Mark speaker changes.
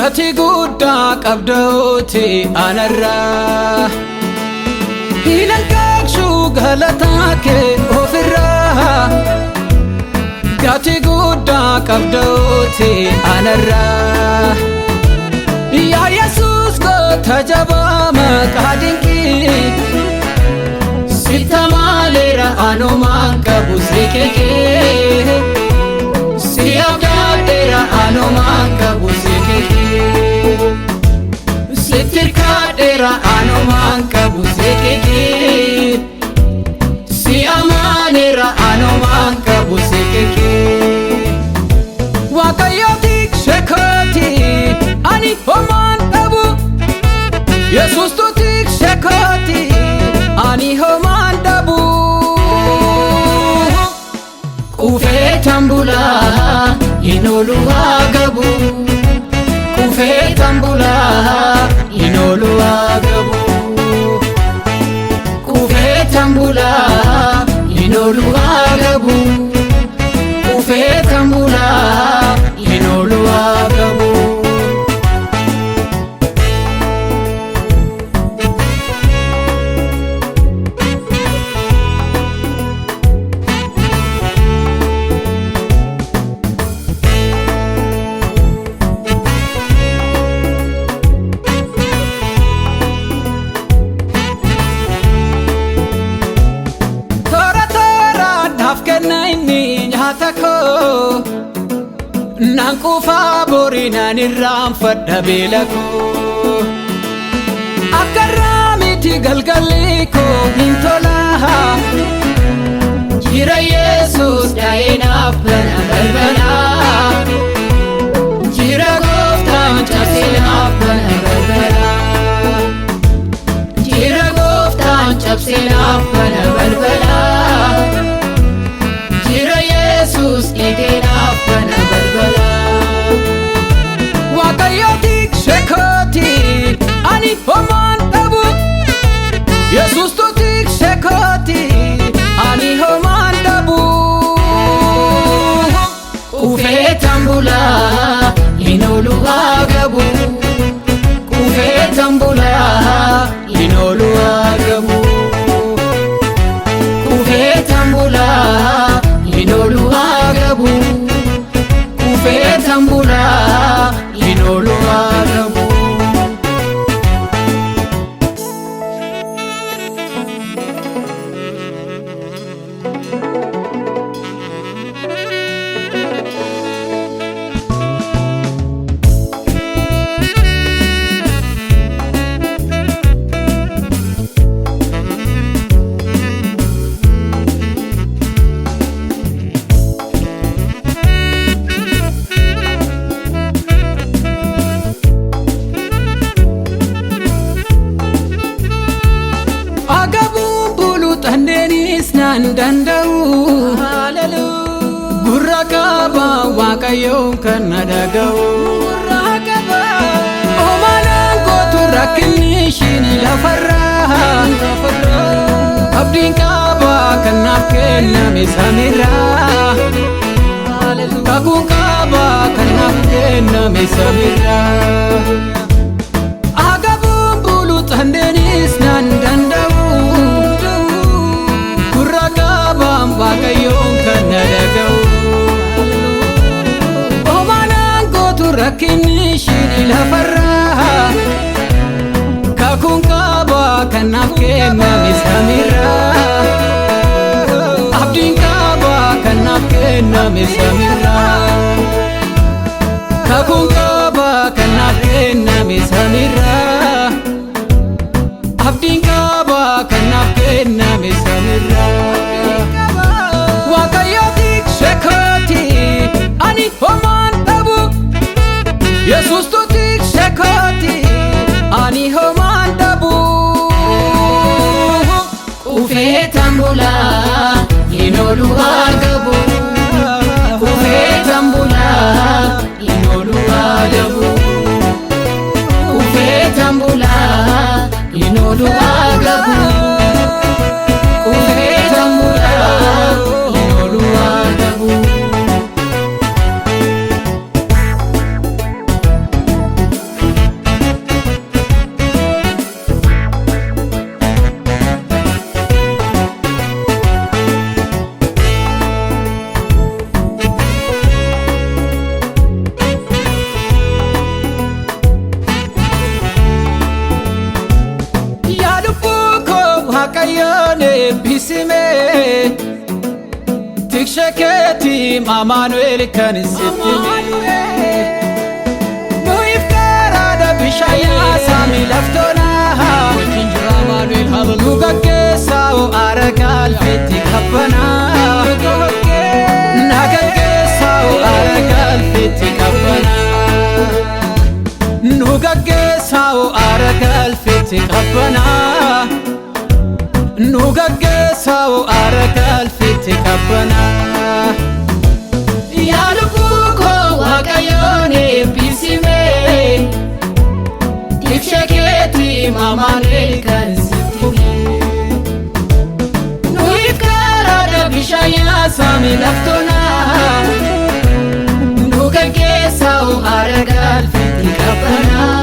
Speaker 1: Gatii guddaa qabdootti anarraa hin hanqaaqsuu galataa kee ofirraa. Gatii guddaa qabdootti anarraa. Yaa Yesuus goota jabaa maqaa dinqii, sitta maaleera anumaan qabu si kekee. Si abdaadheera anumaan qabu si kekee. Sitti hirkaadheera anumaan qabu si kekee. Si amaaneera anumaan qabu si kekee. Waaqayyo tiksee kooti, ani homaan dhabu. Yesuustu tiksee kooti, ani homaan dhabu.
Speaker 2: Quufee tambulaa hin oolu haa gabu. Quufee tambulaa hin oolu haa gabu. Quufee tambulaa hin oolu haa gabu. Quufee tambulaa hin oolu haa gabu.
Speaker 1: Toora tooraan naaf kenna inni nyaata koo. Naan quufaa borii naan irraanfadha beela koo. Akka irraa miti galgalli koo hin tola.
Speaker 2: Jira Yesuus dha'ee naaf bana balbala. Jira gooftaan cabsee naaf bana balbala. Jira gooftaan cabsee naaf bana balbala. Jira Yesuus dhiitee naaf bana balbala.
Speaker 1: Waaqayyo tiksee kooti, ani homaan dhabu. Yesuustu tiksee kooti, ani homaan dhabu.
Speaker 2: Quufee tambulaa hin oolu haa gabu. Quufee tambulaa hin oolu haa gabu. Quufee tambulaa hin oolu haa gabu. Quufee tambulaa hin oolu haa gabu.
Speaker 1: Agabuun bulu xandeenis naan danda'u. Gurra qaba Waaqayyoon kan na dhaga'u. Omaanaan gootu rakkinni ishiin lafarraa. Abdiin qaba kan naaf kenname samiirraa. Kakuun qaba kan naaf kenname samiirraa. Agabuun bulu xandeenis naan danda'u. Gurra qabaan Waaqayyoon kan na dhaga'u. Omaanaan gootu rakkinni ishiin lafarraa. Kakuun qaba kan naaf kenname samiirraa. Abdiin qaba kan naaf kenname samiirraa. Kakuun qaba kan naaf kenname samiirraa. Abdiin qaba kan naaf kenname samiirraa. Waaqayyo tiksee kooti, ani homaan dhabu. Yesuustu tiksee kooti, ani homaan dhabu.
Speaker 2: Quufee tambulaa hin oolu haa gabu. Quufee tambulaa hin oolu haa gabu. Quufee tambulaa hin oolu haa gabu. Quufee tambulaa hin oolu haa gabu.
Speaker 1: Waaqayyoon eebbisimee tikshe keetii Amaanu'eel kan sitti nuuf karaadha bishaan yaasaa laftoonaa
Speaker 2: Wajjin jira Amaanu'eel
Speaker 1: nu
Speaker 2: hallelujah.
Speaker 1: gaggeessaa aara galfeetti qabbanaa na gaggeessaa aara galfeetti qabbanaa nu gaggeessaa aara galfeetti qabbanaa nu gaggeessaa aara galfeetti qabbanaa. Yaa lubbuu koo Waaqayyoon eebbisimee tikshe keetii Amaanu'eel kan sitti nuuf karaadha bishaan yaasaa laftoonaa nu gaggeessaa aara galfeetti qabbanaa.